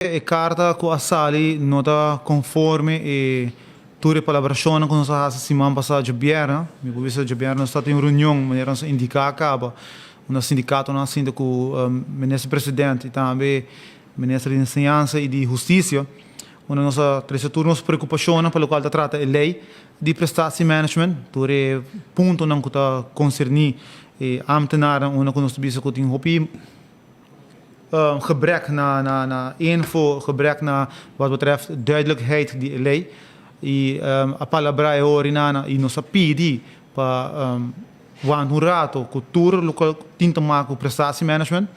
E karta ku a sali no ta konforme e tur e palabrashonnan ku nos a hasi siman pasá djabièrnè. Mi por bisa djabièrnè nos tatin un reunion manera nos a indiká kaba unda sindikatonan a sinta ku Minister President i tambe Minister di Enseñansa i di Hustisia unda nos a trese tur nos preokupashonnan pa lokual ta trata e lei di prestatiemanagement, tur e puntonan ku ta konserní e ámtenarnan unda ku nos ta bisa ku tin hopi Gebrek na info, gebrek na wat betreft duidelijkheid di e ley. Y a palabra e hori nana y nos a pidi pa wanta un rato cu tur loke tin te maken cu prestatiemanagement.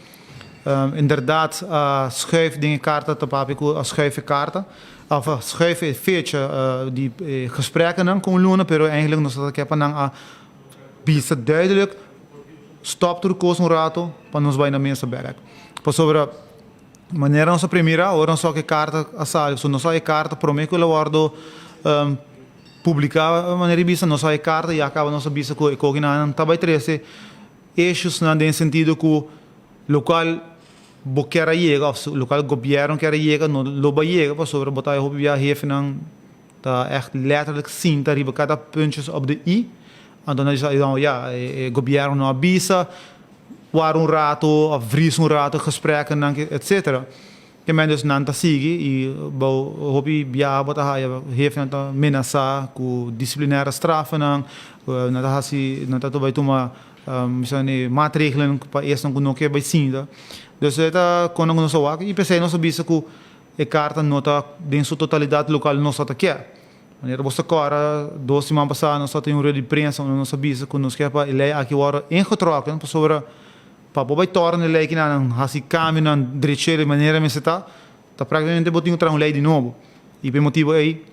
Inderdaad a schuif den e carta ta papia cu a schuif e carta of a schuif e fecha di e gesprekkennan cu un luna, pero eigenlijk nos ta ke pa nan a bisa duidelijk. Stop tur kos un rato pa nos bai na mesa bek. Pasobra manera nos a premira ora nos wak e karta a sali, pasobra nos wak e karta prome ku el a wòrdu publiká manera di bisa, nos wak e karta ya kaba nos a bisa ku e kokinan ta bai trese issuesnan den sentido ku lokual bo kier a yega òf lokual gobièrnu kier a yega no lo bai yega pasobra bo ta hopi bia hefenan ta ègt lèterlik sinta riba kada puntjes op de i. Anto nan bisa, no ya, e gobierno no a bisa, wara un rato of vries un rato gesprekkennan, etcetera. Ke men dus nan ta sigui i bo hopi biaha bo ta haya hefnan ta menasa ku disiplinaire strafenan, nan ta hasi, nan ta bai tuma bisa ne maatregelen pa esnan ku no ke bai sinta. Dus e ta konan ku nos a wak i p'esei nos a bisa ku e karta no ta den su totalidat lokal nos a ta kier. Manera bo sa kòrda, dos siman pasá nos a tin un rueda di prensa unda nos a bisa ku nos ke pa e lei aki wòrdu ingetrokken pasobra pa bo bai tòrna e lei kinan hasi kambionan drech'é di manera mester ta, ta práktikamente bo tin ku traha un lei di nobo. I pa e motibu ei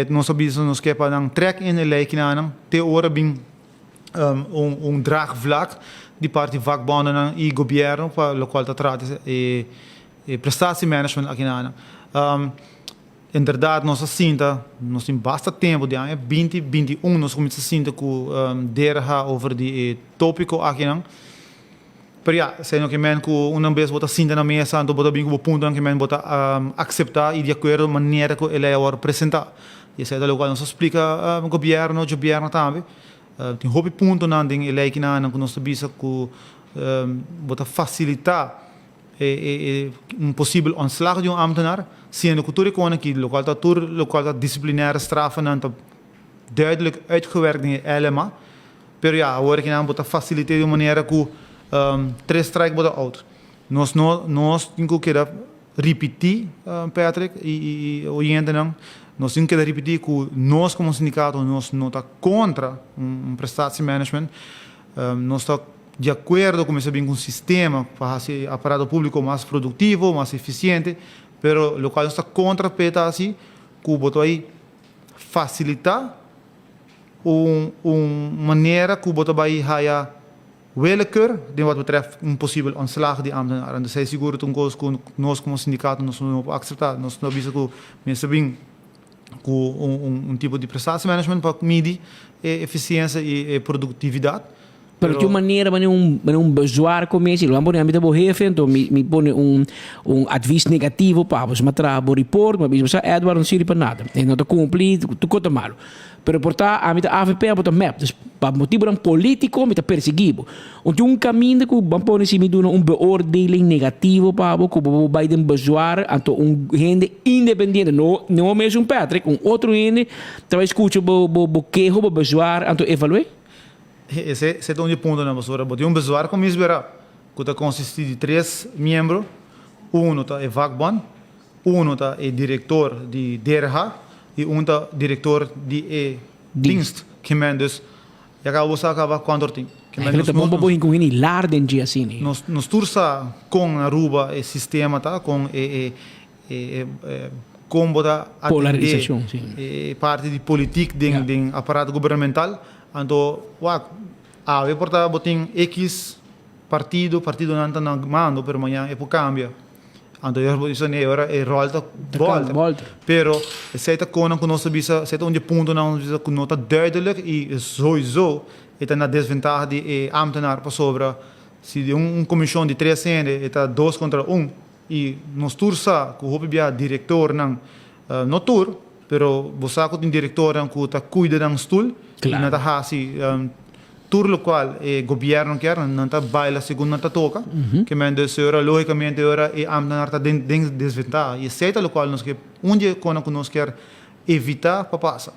nos a bisa nos ke pa nan trèk in e lei kinan te ora bin un draagvlak di parti vakbondennan i gobièrnu pa lokual ta trata e prestatiemanagement akinan. Inderdaad nos a sinta, nos tin basta tempo, di aña 2021 nos a cuminsa sinta cu DRH over di e topico akinan. Pero ya, esey no ke men cu una bes bo ta sinta na mesa anto bo ta bin cu bo puntonan ke men bo ta acepta y di acuerdo manera cu e ley a worde presenta. Y esey ta locual nos a splica gobierno, djobierno tambe. Tin hopi puntonan den e ley kinan cu nos ta bisa cu bo ta facilita e un posibel ontslag di un ambtenaar, siendo cu tur e konan aki, locual ta tur locual ta disciplinaire strafenan ta duidelijk uitgewerkt den e LMA. Pero ya, awor aki nan bo ta facilite di un manera cu tres strike bo ta out. Nos no, nos tin cu keda ripiti, Patrick y y oyentenan, nos tin cu keda ripiti cu nos como sindicato nos no ta contra un prestatiemanagement, nos ta Di akuerdo ku mester bin ku un sistema pa hasi e aparato públiko mas produktivo, mas efisiente, pero lokual nos ta kontra p'e ta hasi ku bo ta bai fasilitá un un manera ku bo ta bai haya willekeur den wat betrèft un posibel ontslag di ámtenar. Entonces esei sigur ta un kos ku nos komo sindikato nos no por akseptá. Nos ta bisa ku mester bin ku un tipo di prestatiemanagement pa midi e efisiensia i e produktividat. Pero tin un manera manera un manera un bezwaar commissie. Lo pone ami ta bo hefe, enton mi mi pone un un advies negativo pa bo. Mi a traha bo report, mi a bisa bo sa Edward no sirbi pa nada. E no ta cumpli, tur cos ta malo. Pero por ta ami ta avp, abo ta mep. Dus pa motibonan politico mi ta persegui bo. Un tin un caminda cu ban pone si mi duna un beoordeling negativo pa bo cu bo por bay den bezwaar, anto un hende independiente, no no mesun Patrick, un otro hende ta bay scucha bo bo bo keho, bo bezwaar, anto evalue. Ese ta un di e puntonan pasobra bo tin un bezwaar komis bera ku ta konsistí di tres miembro, uno ta e vakbond, uno ta e direktor di DRH i un ta direktor di e dienst kemen dus ya kaba bo sa kaba kuantu or tin. Eigenlijk ta bon pa bo hinka un hende lar den dje asina. Nos tur sa kon na Aruba e sistema ta, kon e E kon bo ta atendé e parti di politik den den aparato gubernamental. Anto wak, awe por ta bo tin ekis partido, partidonan ta na mando, pero mañan e por kambia. Anto e bo bisa e ora e ròl ta bòlta. Pero esei ta konan ku nos ta bisa, esei ta un di e puntonan ku nos ta bisa ku no ta duidelijk i souiso e ta na desventaha di e ámtenar pasobra si den un komishon di tres hende e ta dos kontra un. Y nos tur sa cu hopi bia directornan, no tur, pero bo sa cu tin directornan cu ta cuida nan stoel y nan ta haci tur locual e gobierno kier, nan ta baila segun nan ta toca. Ke men dus ora logicamente ora e ambtenaar ta den desventaha y esey ta locual nos ke, un di e conan cu nos kier evita pa pasa.